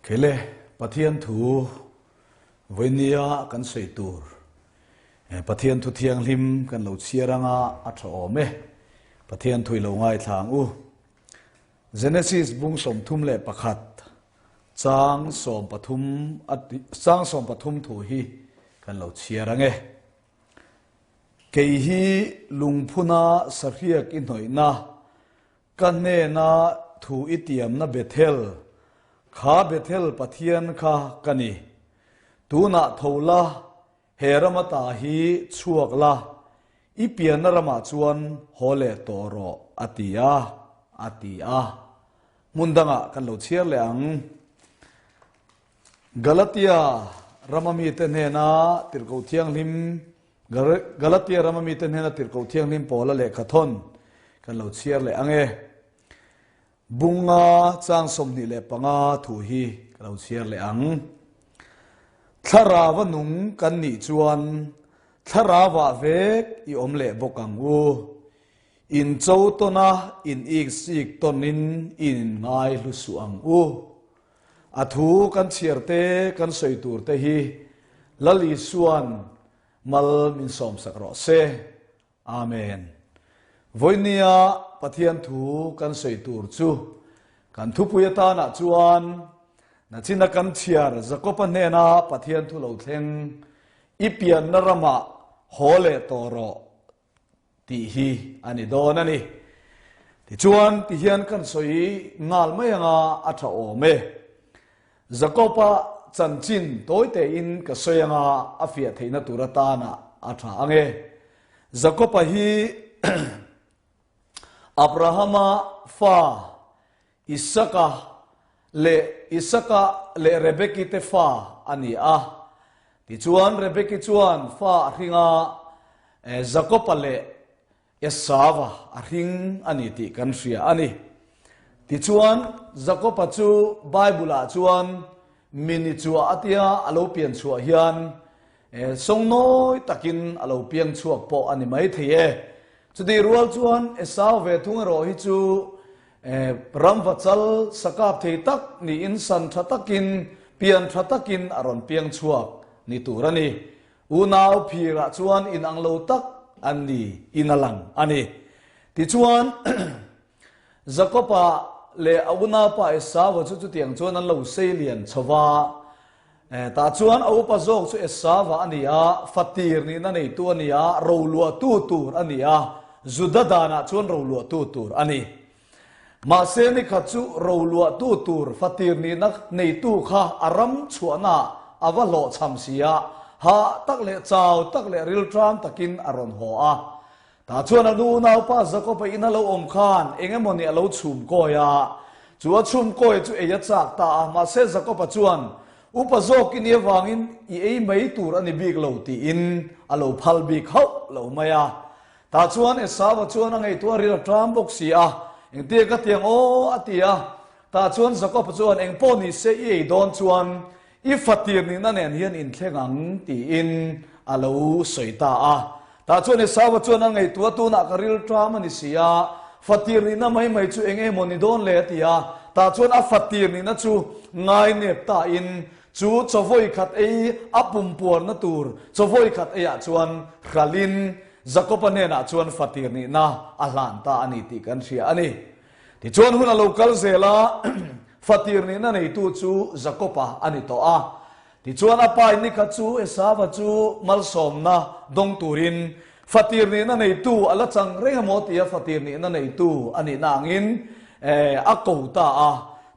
Khele Pathian thu vawinia kan sawi tur Pathian thu thianghlim kan lo chhiar anga a tha awm e. Pathian thu i lo ngaithla ang u. Genesis bung 31 chang 13 chang 13 thu hi kan lo chhiar ang e. Kei hi lungphuna sahriak i hnawihna Ka hnena thu i tiamna Bethel, kha Bethel Pathian kha ka ni. Tunah tho la, he rama ta hi chhuak la, i pianna ramah chuan haw leh tawh rawh, a ti a, a ti a. Hmun dangah kan lo chhiar leh ang. Galatia rama mite hnena Tirhkoh Thianghlim Galatia rama mite hnena Tirhkoh Thianghlim Paula lehkha thawn kan lo chhiar leh ang e. Bunga chang 25 thu hi ka lo chhiar leh ang. Thlarava nung kan nih chuan thlarava vek i awm leh bawk ang u. In cho tawna in ik sik tawnin in ngai hlu suh ang u. A thu kan chhiar te kan sawi tur te hi Lal Isuan mal min sawmsak rawh se. Amen. Vawinia Pathian thu kan sawi tur chu kan thupui atanah chuan nachina kan chhiar Jakoba hnena Pathian thu lo thleng i pianna ramah haw leh tawh rawh tih hi a ni dawn a ni. Tichuan, tihian kan sawi nghal mai anga a tha awm e. Jakob-a chanchin tawi tein ka sawi anga a fiah theihna tur atana a tha ang e. Jakob-a hi Abrahama fa Isaka leh Isaka leh Rebeki te fa a ni a. Tichuan Rebeki chuan fa a hring a, Jakoba leh Esauva a hring a ni tih kan hria a ni. Tichuan Jakoba chu Bible-ah chuan mini chhuah a tia a lo pian chhuah hian sawngnawi takin a lo piang chhuak pawh a ni mai thei e. Chutih rual chuan Esau ve thung erawh hi chu ramva chal sakap thei tak niin san tha takin, pian tha takin a rawn piang chhuak ni tur a ni. Unau phirah chuan inang lo tak an ni in a lang a ni. Tichuan Jakob-a leh a unaupa Esau-a chu chutiang chuan an lo sei lian chho va. Tah chuan a upa zawk chu Esauva a ni a, fatir nihna neitu a ni a, roluahtu tur a ni a, Juda danah chuan roluahtu tur a ni. Mahse nikhat chu roluahtu tur fatir nihna neitu kha a ram chhuahnaah a va hlawhchham si a, hah tak leh chau tak leh rilṭam takin a rawn haw a. Tah chuan a nu naupa Jakob-a in a lo awm khan eng emaw nih a lo chhum kawi a. Chu a chhum kawi chu ei a chak ta a, mahse Jakob-a chuan, Upa zawk i nih avangin i ei mai tur a ni bik lo tiin a lo phal bik hauh lo mai a. Tah chuan Esau-a chuan a ngaihtuah ril a ṭam bawk si a, Engtia ka tiang aw a ti a. Tah chuan Jakob-a chuan, Eng pawh ni se i ei dawn chuan I fatir nihna nen hian inthleng ang, tiin a lo sawi ta a. Tah chuan Esauva chuan a ngaihtuah a, Tunah ka rilṭam a ni si a, fatir nihna mai mai chu eng emaw ni dawn le, a ti a. Tah chuan a fatir nihna chu ngainep tain chu chawvawi khat ei a pumpuarna tur chawvawi khat eiah chuan hralhin Jakoba hnenah chuan fatir nihna a hlan ta a ni tih kan hria a ni. Tichuan hun a lo kal zel a, fatir nihna neitu chu Jakoba a ni tawh a. Tichuan a pa in nikhat chu Esauva chu malsawmna dawng turin fatir nihna neitu a la chang reng emaw tia fatir nihna neitu a nihna angin a ko ta a.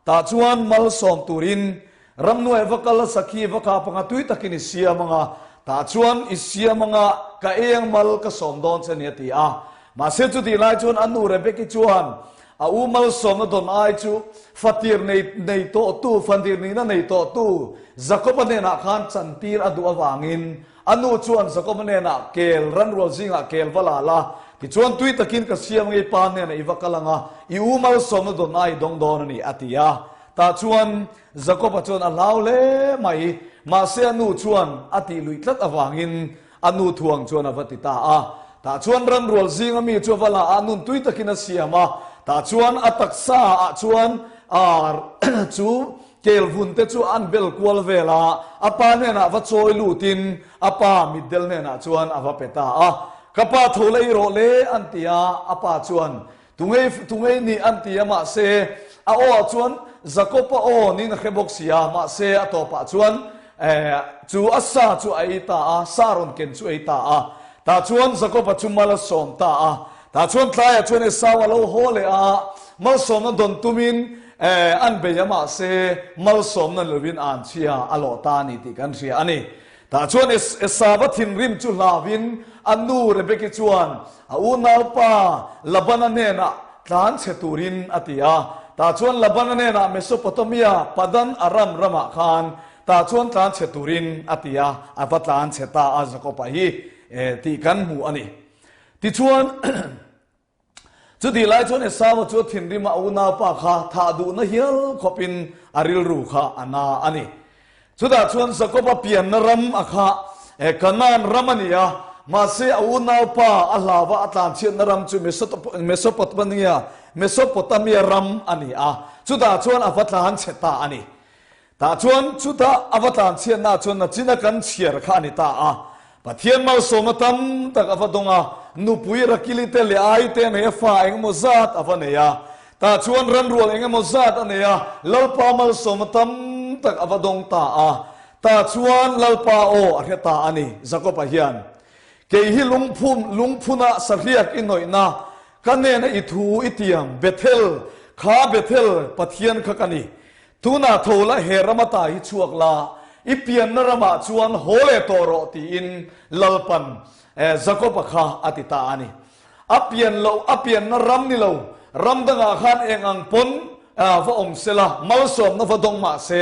Tah chuan malsawm turin Ramnuai va kal a sakhi va kap anga tui takin i siam anga, tah chuan i siam anga ka ei ang mal ka sawm dawn che ni a ti a. Mahse chutih lai chuan a nu Rebeki chuan a u malsawmna dawn ai chu fatir nei nei tawhtu, fatir nihna nei tawhtu Jakoba hnenah khan chantir a duh avangin a nu chuan Jakoba hnenah kel ranrual zingah kel va la la, tichuan tui takin ka siam anga i pa hnenah i va kal anga i u malsawmna dawn ai i dawng dawn a ni a ti a. Tah chuan Jakoba chuan a hlau hle mai, mahse a nu chuan a tih luih tlat avangin a nu thuang chuan a va ti ta a. Tah chuan ranrual zinga mi chu a va la a, nun tui takin a siam a. Tah chuan a taksa ah chuan chu Kel vun te chu an bel kual vel a, a pa hnenah va chawi lutin a pa mitdel hnenah chuan a va pe ta a. Ka pa tho la i rawh le an ti a, a pa chuan Tungei tungei nih an ti a mahse a aw ah chuan Jakob-a aw niin a hre bawk si a, mahse a tawpah chuan chu a sa chu a ei ta a, sa rawn ken chu a ei ta a. Tah chuan Jakob-a chu mal a sawm ta a. Tah chuan tlaiah chuan Esau a lo haw leh a, malsawmna dawn tumin an bei a mahse malsawmna ni lovin anchhia a lawh ta a ni tih kan hria a ni. Tah chuan Esau-a thinrim chu hlauin a nu Rebeki chuan a unaupa Labana hnenah tlan chhe turin a ti a. Tah chuan Labana hnenah Mesopotamia Padan Aram ramah khan tah chuan tlan chhe turin a ti a, a va tlan chhe ta a Jakob-a hi tih kan hmu a ni. Tichuan, chutih lai chuan Esau-a chu a thinrim a, a unaupa kha thah duhna hial khawpin a rilru kha a na a ni. Chutah chuan Jakob-a pianna ram a kha Kanaan ram a ni a, mahse a unaupa a hlauva a tlanchhiatna ram chu Mesopotamia, Mesopotamia ram a ni a, chutah chuan a va tlanchhe ta a ni. Tah chuan chutah a va tlanchhiatna chuan nachina kan chhiar kha a ni ta a. Pathian malsawmna tam tak a va dawng a, nupui Rakili te leh Ai te nei a fa engemaw zat a va nei a. Tah chuan ranrual engemaw zat a nei a, Lalpa malsawmna tam tak a va dawng ta a. Tah chuan Lalpa aw a hre ta a ni, Jakob-a hian, Kei hi lungphum, lungphuna sahriak i hnawihna, ka nena i thu i tiam, Bethel, kha Bethel Pathian kha ka ni. Tunah tho la he ram ata hi chhuak la, i pianna ramah chuan haw leh tawh rawh tiin Lalpan Jakob-a kha a ti ta a ni. A pian loh, a pianna ram ni lo, ram dangah khan eng ang pawn va awm se la, malsawmna va dawng mah se,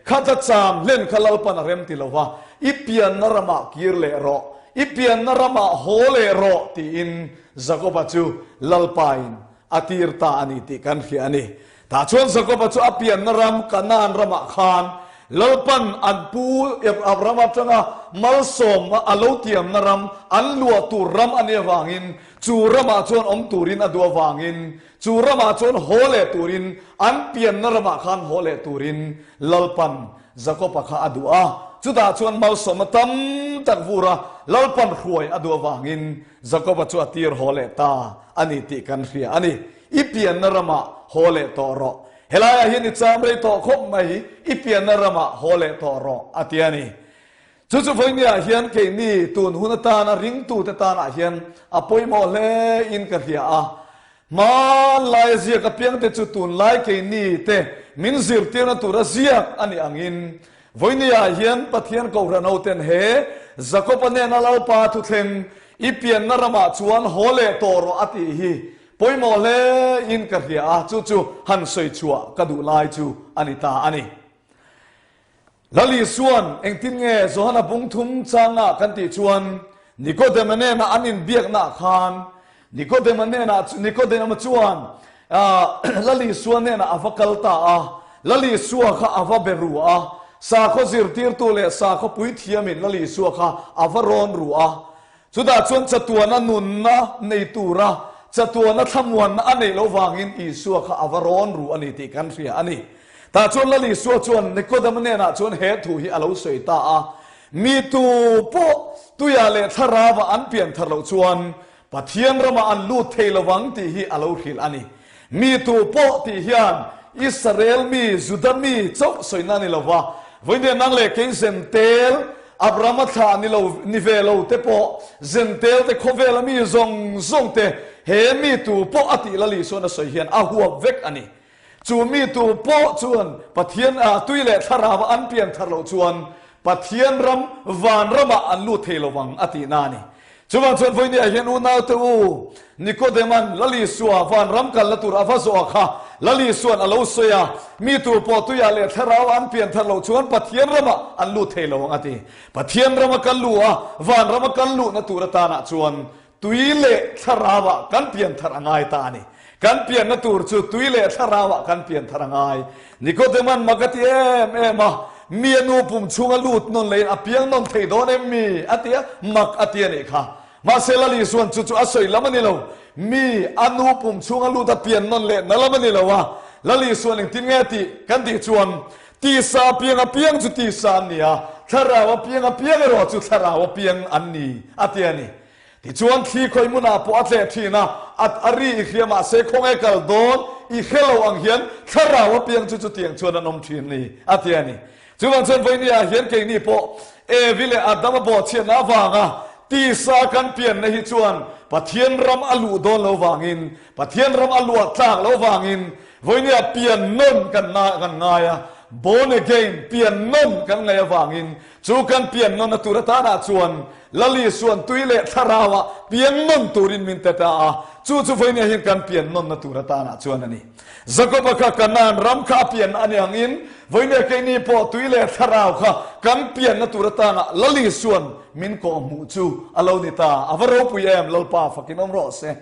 khatla cham hlen kha Lalpan a rem ti lo va, i pianna ramah kir leh rawh, i pianna ramah haw leh rawh tiin Jakob-a chu Lalpain a tir ta a ni tih kan hria a ni. Tah chuan Jakoba chu a pianna ram Kanaan ramah khan Lalpan an pu Abraham atanga malsawm a lo tiamna ram an luah tur ram a nih avangin chu ramah chuan awm turin a duh avangin chu ramah chuan haw leh turin an pianna ramah khan haw leh turin Lalpan Jakoba kha a duh a. Chutah chuan malsawmna tam tak vura Lalpan hruai a duh avangin Jakoba chu a tir haw leh ta a ni tih kan hria a ni. I pianna ramah haw leh tawh rawh. Helaiah hian i cham rei tawh khawp mai, i pianna ramah haw leh tawh rawh, a ti a ni. Chu chu vawinia hian keini tun hun atana ringtute tanah hian a pawimawh hle in ka hria a. Hmanlaia ziak apiangte chu tunlai keini te min zirtirna tura ziak a nih angin vawinia hian Pathian Kohhran hoten he Jakob-a nena Lalpa thuthleng i pianna ramah chuan haw leh tawh rawh a tih hi Pawimawh hle in ka hria a, chu chu han sawi chhuah ka duh lai chu a ni ta a ni. Lal Isuan engtin nge Johana bung thum changa kan tih chuan Nikodema nena an inbiaknaah khan Nikodema hnenah Nikodema chuan Lal Isua hnenah a va kal ta a, Lal Isua kha a va be ru a, sakhaw zirtirtu leh sakhaw puithiamin Lal Isua kha a va rawn ru a, Chutah chuan chatuana nunna nei tura chatuana thlamuanna a neih loh vangin Isua kha a va rawn ru a ni tih kan hria a ni. Tah chuan Lal Isua chuan Nikodema hnenah chuan he thu hi a lo sawi ta a, Mi tu pawh tuiah leh thlarauah an pian thar loh chuan Pathian ramah an lut thei lo vang tih hi a lo hrilh a ni. Mi tu pawh tih hian Israel mi, Juda mi chauh sawina a ni lo va, vawiin nang leh kei Zentel, Abrahama thlah ni lo, ni ve lo te pawh, Zentel te khawvela mi zawng zawng te he mi tu pawh a tih Lal Isuan a sawi hian a huap vek a ni. Chu mi tu pawh chuan Pathian ah tui leh thlarau an pian thar loh chuan Pathian ram van ramah an lut thei lo vang a tihna a ni. Chuvang chuan vawinia hian unaute u Nikodema'n Lal Isua van ram kalna tur a va zawh a kha Lal Isua'n a lo sawi a, mi tu pawh tuiah leh thlarau an pian thar loh chuan Pathian ramah an lut thei lo ang a ti. Pathian rama kan luh a, van rama kan luhna tur atanah chuan Tui leh thlarauah kan pian thar a ngai ta a ni. Kan pianna tur chu tui leh thlarauah kan pian thar a ngai. Nikodema'n mak a ti em em a, Mi a nu pum chhunga lut nawn leiin a piang nawn thei dawn em mi? a ti a, mak a ti a nih kha. Mahse Lal Isua'n chu chu a sawi lam a ni lo. Mi a nu pum chhunga lut a pian nawn leh na lam a ni lo a. Lal Isua'n engtin nge tih kan tih chuan. Tisa piang apiang chu tisa an ni a, thlarau apiang apiang erawh chu thlarau apiang an ni, a ti a ni. Tichuan thli khawi hmunah pawh a tleh thin a, a a ri i hria mahse khawnge kal dawn i hre lo ang hian thlarau apiang chu chutiang chuan an awm thin ni, a ti a ni. Chuvang chuan vawinia hian keini pawh Evi leh Adama bawhchhiatna avanga tisa kan pianna hi chuan Pathian ram a luh dawn lo vangin, Pathian ram a luah tlak lo vangin vawinia pian nawn kan kan ngai a, born again, pian nawn kan ngaih avangin chu kan pian nawnna tur atanah chuan Lal Isuan tui leh thlarauah pian nawn turin min ti ta a, chu chu vawinia hian kan pian nawnna tur atanah chuan a ni. Jakoba kha Kanaan ram kha a pianna a ni angin, vawinia keini pawh tui leh thlarau kha kan pianna tur atana Lal Isuan min kawhhmuh chu a lo ni ta. A va ropui em, Lalpa fakin awm rawh se.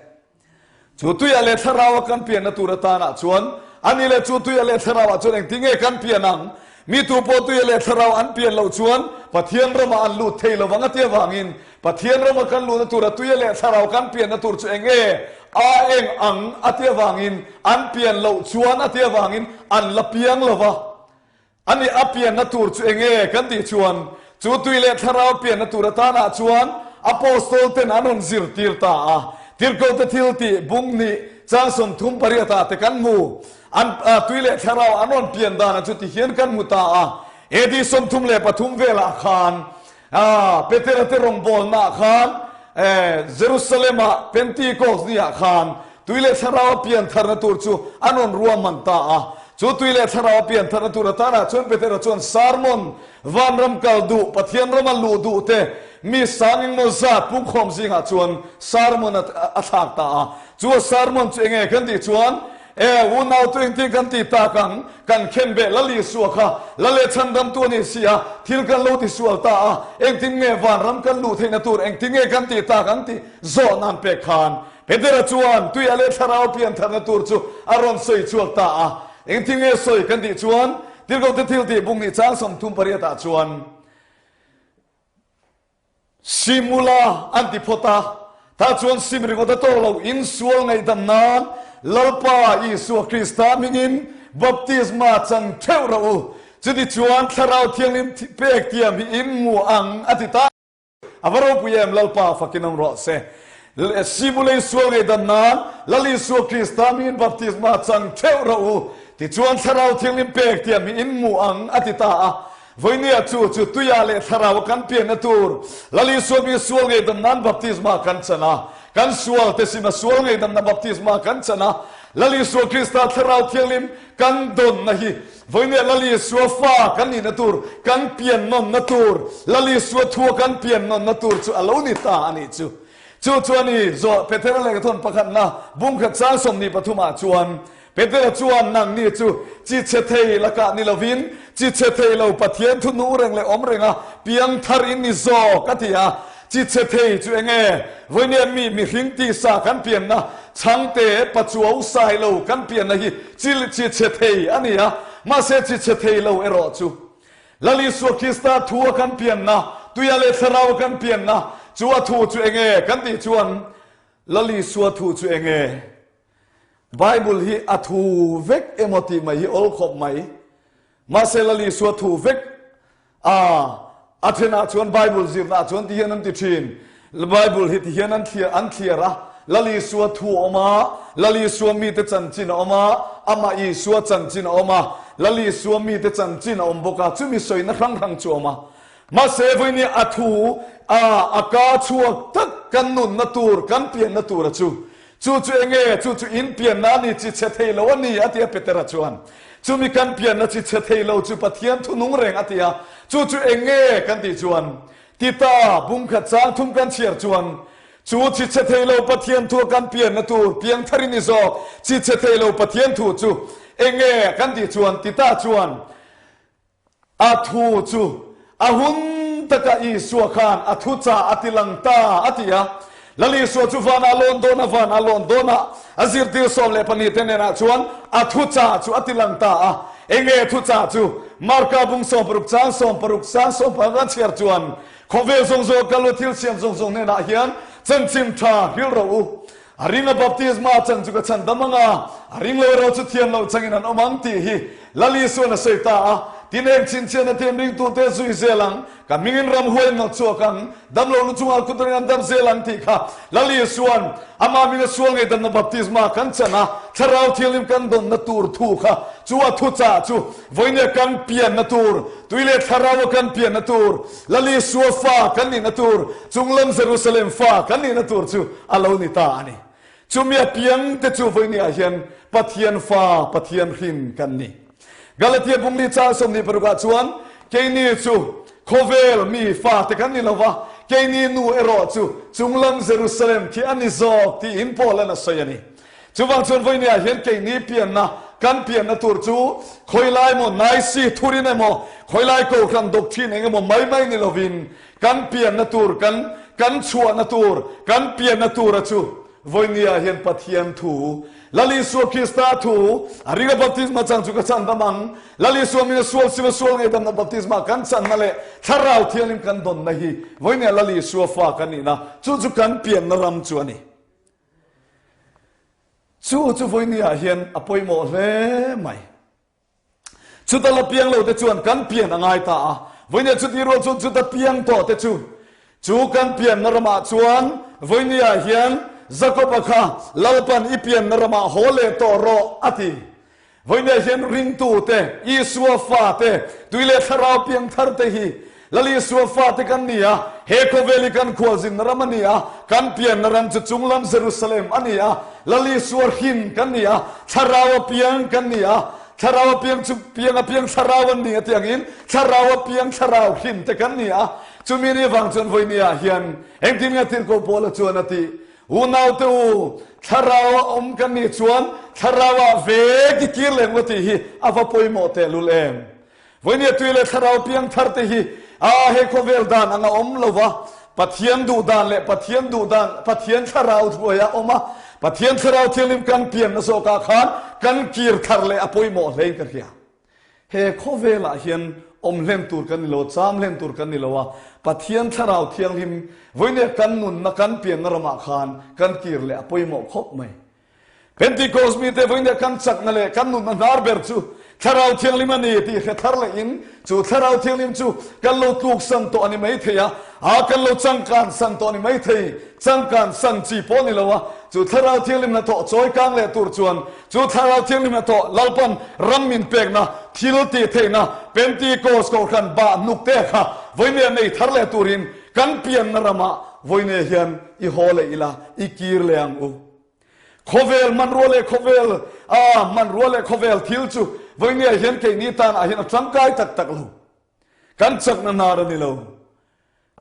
Chu tuiah leh thlaraua kan pianna tur atanah chuan, a ni leh chu tuiah leh thlarauah chuan engtin nge kan pian ang? Mi tu pawh tuiah leh thlarau an pian loh chuan Pathian ramah an lut thei lovang a ti avangin, Pathian rama kan luhna tura tuia leh thlarau kan pianna tur chu eng nge? A eng ang a ti avangin an pian loh chuan a ti avangin an la piang lo va. A nih a pianna tur chu eng nge kan tih chuan chu tui leh thlarau pianna tur atanah chuan Apostol ten an rawn zirtir ta a. Tirhkohte thil tih bung hnih chang 38 ah te kan hmu. An tui leh thlarau an rawn pian danah chu ti hian kan hmu ta a. AD 33 velah khan A, Petera te rawngbawlnaah khan, e, Jerusalem-ah Pentecost niah khan tui leh thlarau a pian tharna tur chu an rawn ruahman ta a. Chu tui leh thlarau a pian tharna tur atanah chuan Petera chuan sermon, Vanram kal duh, Pathian rama luh duh te, mi sang engmaw zat pungkhawm zingah chuan sermon a, a thlak ta a. Chu a sermon chu enge kan tih chuan, E, unau tu engtin kan ti tak ang? Kan khen beh Lal Isua kha Lal leh chhandamtu a ni si a, thil kan lo tisual ta a, engtin nge vanram kan luh theihna tur engtin nge kan ti tak ang tih zawh nan pek khan Petera chuan tuiah leh thlarau piantharna tur chu a rawn sawi chhuak ta a. Engtin nge sawi kan tih chuan Tirhkohte thiltih bung hnih chang 38 ah chuan, Simula an ti phawt a, tah chuan sim ringawt a tawk lo, insual ngaihdam nan Lalpa Isua Krista hmingin baptisma chang theuh rawh u, chuti chuan Thlarau Thianghlim pek tiam hi in hmu ang a ti ta. A va ropui em, Lalpa fakin awm rawh se. Simula insual ngaihdam nan Lal Isua Krista hmingin baptisma chang theuh rawh u, tichuan Thlarau Thianghlim pek tiam hi in hmu ang a ti ta a. Vawinia chu chu tuia leh thlarau a kan pianna tur Lal Isua mi sual ngeihdam nan baptisma kan chan a, kan sual te sim a sual ngeihdamna baptisma kan chan a, Lal Isua Krista Thlarau Thianghlim kan dawnna hi vawinia Lal Isua fa kan nihna tur, kan pian nawnna tur, Lal Isua thua kan pian nawnna tur chu a lo ni ta a nih chu. Chu chuan i zawh Petera lehkhathawn pakhatna bungkhat chang 23 ah chuan Petera chuan, Nangni chu chi chhe thei lakah ni lovin, chi chhe thei lo Pathian thu nu reng leh awm renga piang thar in ni zawk, a ti a. Chi chhe thei chu eng nge? Vawinia mi mihring tisa kan pianna, chhangte, pachuau, sailo kan pianna hi chi chi chhe thei a ni a. Mahse chi chhe thei lo erawh chu Lal Isua Krista thu a kan pianna, tuia leh thlarau a kan pianna, chu a thu chu eng nge kan tih chuan, Lal Isua thu chu eng nge? Bible hi a thu vek emaw tih mai hi awl khawp mai. Mahse Lal Isua thu vek a a thenah chuan Bible zirna chuan ti hian an ti thin. Bible hi ti hian an thliar an thliar a. Lal Isua thu a awm a, Lal Isua mite chanchin a awm a, amah Isua chanchin a awm a, Lal Isua mite chanchin a awm bawk a, chumi sawina hrang hrang chu a awm a. Mahse vawinia a thu a a ka chhuak tak kan nunna tur kan pianna tur a chu Chu chu eng nge? Chu chu in pianna a ni, chi chhe thei lo a ni, a ti a Petera chuan. Chumi kan pianna chi chhe thei lo chu Pathian thu nung reng a ti a. Chu chu eng nge kan tih chuan, Tita bungkhat chang thum kan chhiar chuan, chu chi chhe thei lo Pathian thu a kan pianna tur piang thar in ni zawk, chi chhe thei lo Pathian thu chu eng nge kan tih chuan, Tita chuan, A thu chu a hun taka Isua khan a thu cha a ti lang ta a ti a. Lal Isua chu van a lawn dawn a, van a lawn dawn a, a zirtir 12 te nenah chuan a thu cha chu a ti lang ta a. Enge thu cha chu? Marka bung 16 chang 16 sang 15 kan chhiar chuan, Khawvel zawng zawng kal u, thil siam zawng zawng hnenah hian chanchin tha hril rawh u. A ring a baptisma chang chu ka chhan dam ang a, a ring lo erawh chu thiam loh changin an awm ang tih hi Lal Isuan a sawi ta a. Tin heng chhinchhiahna te ringtute zui zel ang, ka hmingin ramhuai an mak chhuak ang, damlo lu chungah kut reng an dam zel ang tih kha Lal Isua'n amah hminga sual ngeihdamna baptisma kan chan a, Thlarau Thianghlim kan dawnna tur thu kha chu a thuchah chu vawinia kan pianna tur, tui leh Thlaraua kan pianna tur, Lal Isua fa kan nihna tur, chunglam Jerusalem fa kan nihna tur chu a lo ni ta a ni. Chumi a piangte chu vawinia hian Pathian fa, Pathian hrin kan ni. Galatia bungli chang 26 ah chuan keini chu khawvel mi fate kan ni lova, keini nu erawh chu chunglam Jerusalem khi a ni zawk tiin Paula'n a sawi a ni. Chuvang chuan vawinia hian keini pianna kan pianna tur chu khawilai maw Naisi thurin emaw khawilai kohhran doctrine eng emaw mai mai ni lovin kan pianna tur kan kan chhuahna tur kan pianna tura chu Vawinia hian Pathian thu, Lal Isua Krista thu, a ringa baptisma chang chu ka chan dam ang. Lal Isua minga sual sima sual ngei damna baptisma kan channa leh Thlarau Thianghlim kan dawnna hi vawinia Lal Isua fa kan nihna, chu chu kan pianna ram chu a ni. Chu chu vawinia hian a pawimawh hle mai. Chuta la piang lo te chuan kan pian a ngai ta a, vawinia chuti rual chuan chuta piang tawh te chu chu kan pianna ramah chuan vawinia hian Jakoba kha Lalpan i pianna ramah haw leh tawh rawh a ti. Vawinia hian ringtu te, Isua fa te, tui leh thlarau piang thar te hi Lal Isua fate kan ni a, he khawvel hi kan khualzinna ram a ni a, kan pianna ram chu chunglam Jerusalem a ni a, Lal Isua hrin kan ni a, thlarau a piang kan ni a, thlarau a piang chu piang a piang thlarau an ni a tiangin thlarau a piang thlarau hrin te kan ni a, chumi ni vang chuan vawinia hian engtin nge Tirhkoh Paula chuan a tih? Unaute u, thlarau a awm kan nih chuan thlarau ah vek i kir leh ngawt tih hi a va pawimawh tehlul em? Vawinia tui leh thlarau piang thar te hi a he khawvel dan ang a awm lo va, Pathian duh dan leh Pathian duh dan, Pathian thlarau hruai a awm a, Pathian thlarau thianghlim kan pianna zawkah khan kan kir thar leh a pawimawh hlein ka hria. He khawvelah hian awm hlen tur kan ni lo, cham hlen tur kan ni lo a, Pathian thlarau thianghlim vawinia kan nunna kan pianna ramah khan kan kir leh a pawimawh khawp mai. Pentecost mite vawinia kan chakna leh kan nunna hnar ber chu Thlarau Thianghlim a ni tih hre thar lehin chu Thlarau Thianghlim chu kan lo tluk san tawh a ni mai thei a, a kan lo changkan san tawh a ni mai thei, changkan san chi pawh a ni lo a, chu Thlarau Thianghlim hnathawh chawi kang leh tur chuan chu Thlarau Thianghlim hnathawh Lalpan ram min pekna thil tih theihna Pentecost kohhran bah hnuk te kha vawinia nei thar leh turin kan pianna ramah vawinia hian i haw leh ila i kir leh ang u. Khawvel hmanrua leh khawvel a hmanrua leh khawvel thil chu vawinia hian keini tanah hian a tangkai tak tak lo. Kan chakna hnar a ni lo.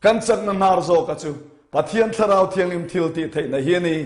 Kan chakna hnar zawka chu Pathian Thlarau Thianghlim thil tih theihna hi a ni.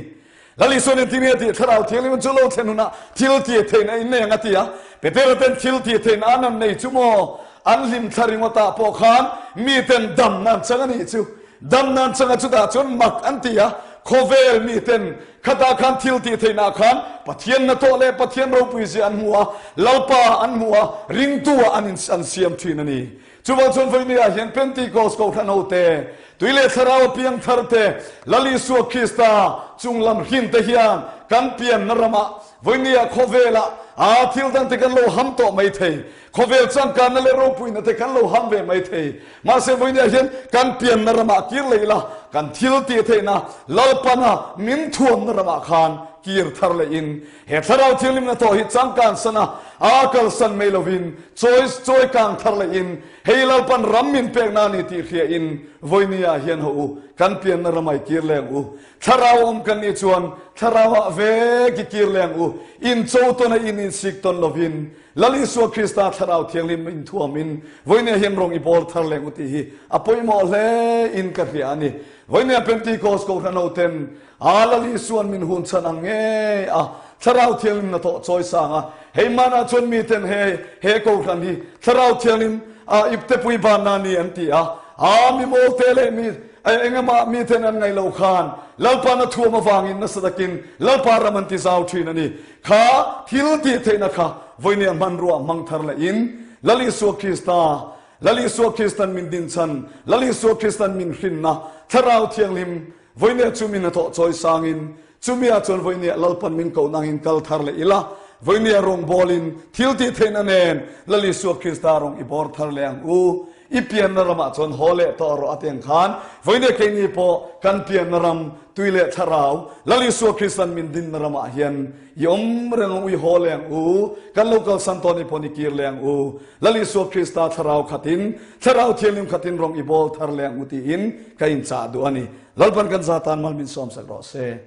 Lal Isuan engtin nge tih Thlarau Thianghlim chu lo thlen hunah thil tih theihna in nei ang a ti a. Petera ten thil tih theihna an an nei chu maw? An hlim thla ringawtah pawh khan miten damna an chang a nih chu. Dam nan changa chutah chuan mak an ti a, khawvel miten khatah khan thil tih theihna khan Pathian hnathawh leh Pathian ropui zia an hmu a, Lalpa an hmu a, ringtu ah an an siam thin a ni. Chuvang chuan vawinia hian Pentecost kohhran ho te, tui leh thlarau a piang thar te, Lal Isua Krista chunglam hrin te hian kan pianna ramah vawinia khawvelah aa thil dangte kan lo ham tawh mai thei. Khawvel changkanna leh ropuina te kan lo ham ve mai thei. Mahse vawinia hian kan pianna ramah kir leh ila, kan thil tih theihna Lalpana min thuamna ramah khan kir thar lehin he Thlarau Thianghlimna tawh hi changkan sana a kalsan mai lovin chawi chawi kang thar lehin hei Lalpan ram min pekna a ni tih hriain vawinia hian haw u, kan pianna ramah i kir leng u. Thlarau awm kan nih chuan Thlarauah vek i kir leng u. Incho tawn a in insik tawn lovin Lal Isua Krista Thlarau Thianghlim inthuamin vawinia hian rawng i bawl thar leng u tih hi a pawimawh hle in ka hria a ni. Vawinia Pentecost Kohhran ho ten a Lal Isua'n min hun chhan ang ngei a Thlarau Thianghlim hnathawh chawi sang a, hei manah chuan miten he he Kohhran hi Thlarau Thianghlim a iptepui banna a ni an ti a, a mi mawlte leh mi engemaw miten an ngaih loh khan Lalpa'n a thuam avangin nasa takin Lalpa ram an ti zau thin a ni. Kha thil tih theihna kha vawinia hmanrua hmang thar lehin Lal Isua Krista, Lal Isua Kristan min dinchhan, Lal Isua Kristan min hrinna Thlarau Thianghlim vawinia chu min hnathawh chawi sangin chumi ah chuan vawinia Lalpan min koh nangin kal thar leh ila. Vawinia rawngbawlin thil tih theihna nen Lal Isua Krista rawng i bawr thar leh ang u. I pianna ramah chuan haw leh tawh rawh a ti ang khan vawinia keini pawh kan pianna ram tui leh thlarau Lal Isua Kristan min dinna ramah hian i awm reng ang u, i haw leh ang u. Kan lo kalsan tawh ni pawh ni kir leh ang u. Lal Isua Krista thlarau khatin, Thlarau Thianghlim khatin rawng i bawl thar leh ang u tiin ka inchah duh a ni. Lalpan kan za tan mal min sawmsak rawh se.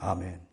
Amen.